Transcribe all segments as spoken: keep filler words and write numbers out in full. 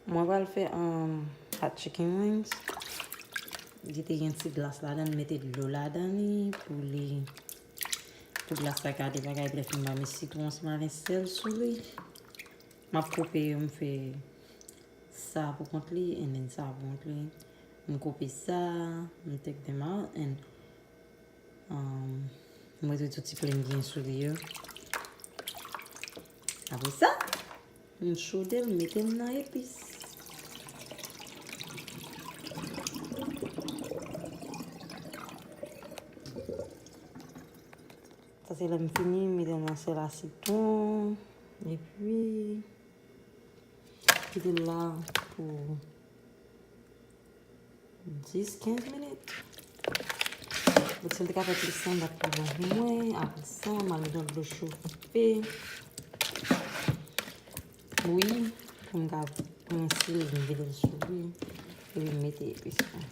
Mwen pral fè, um, hot chicken wings. Li te gen ti glas ladan, m mete dlo ladan li pou li, pou glas la gade bagay, lè fini ba m sitwon ansanm avèk sèl sou li. M ap koupe yo, m fè sa pou kont li, and then sa pou kont li. M koupe sa, m take them out, and, um, m retire tout ti plen ki gen sou li yo. Apre sa, m chode l, m mete l nan epis. Sa se lè m fini, m mete l nan sèl a sitwon. Epi, kite l la pou dis, kenz minit. Donk, si m te ka fè plis tan, m t ap pran pou mwen. Apre sa, m al mete yon dlo cho fè bouyi pou m ka pran sil, m vide l sou li. Epi m mete epis mwen.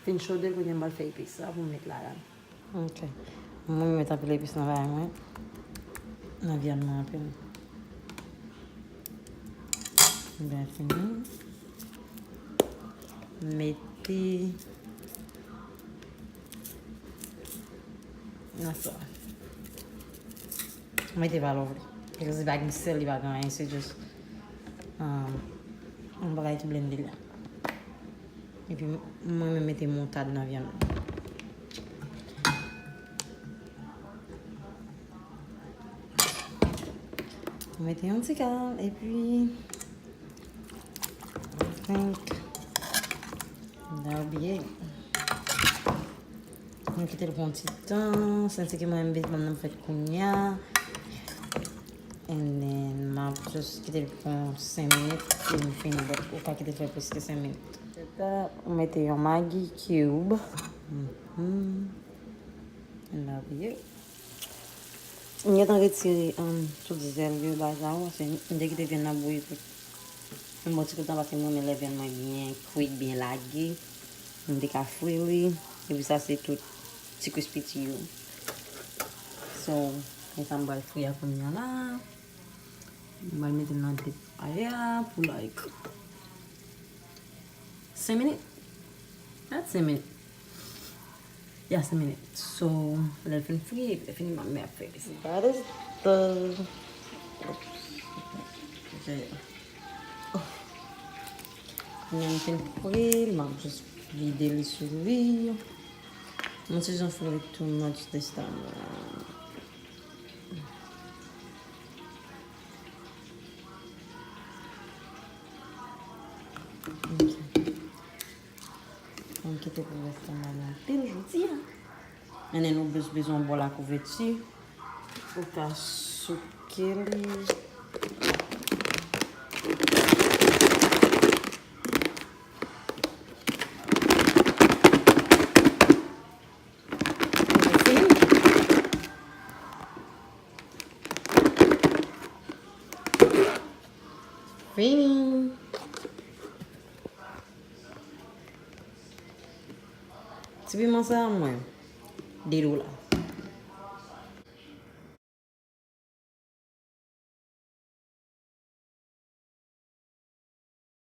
Fin chode l, kounye a m pral fè epis sa pou m met ladan. Ok. Mwen, mwen met anpil epis nan bagay mwen. Nan vyann mwen anpil. Byen fini. Mete nan sa. Mete pa lè w vle. Paske li pa gen sèl, li pa gen anyen, se just, um, yon bagay ki blende la. Epi mwen menm mete moutad nan vyann. Mete yon ti kal, epi I think that'll be it. Nou kite l pou yon ti tan, santi ke mwen menm bezwen nan fèt kounye a. And then, m ap just kite l pou senk minit, pou m fini, but ou ka kite l fè plis ke senk minit. Ou mete yon Maggi cube. Mhm. And that'll be it. M gentan retire, um, tout zèl yo, bagay sa yo, paske m te kite vyann nan bouyi pou yon bon ti kout tan, paske m renmen lè vyann mwen byen kwit, byen lage. M te ka fri li. Epi sa se tout ti crispy ti yo. So, men sa m pral fri a kounye a la. M pral mete l nan deep fryer pou, like, senk minit. Not senk minit. Yeah, senk minit. So, lè l fin fri, epi lè fini, m ap fè epis. That is the, oops. Ok. Oh. Lè l fin fri, m ap just vide li sou li. Yon ti jan fri too much this time around. Ok. Mwen kite pou rès la mal anpil jodi a. And then ou bez-, bezwen yon bòl a kouvèti. Ou ka souke li. Fini. Ti piman sa a mwen, de dola.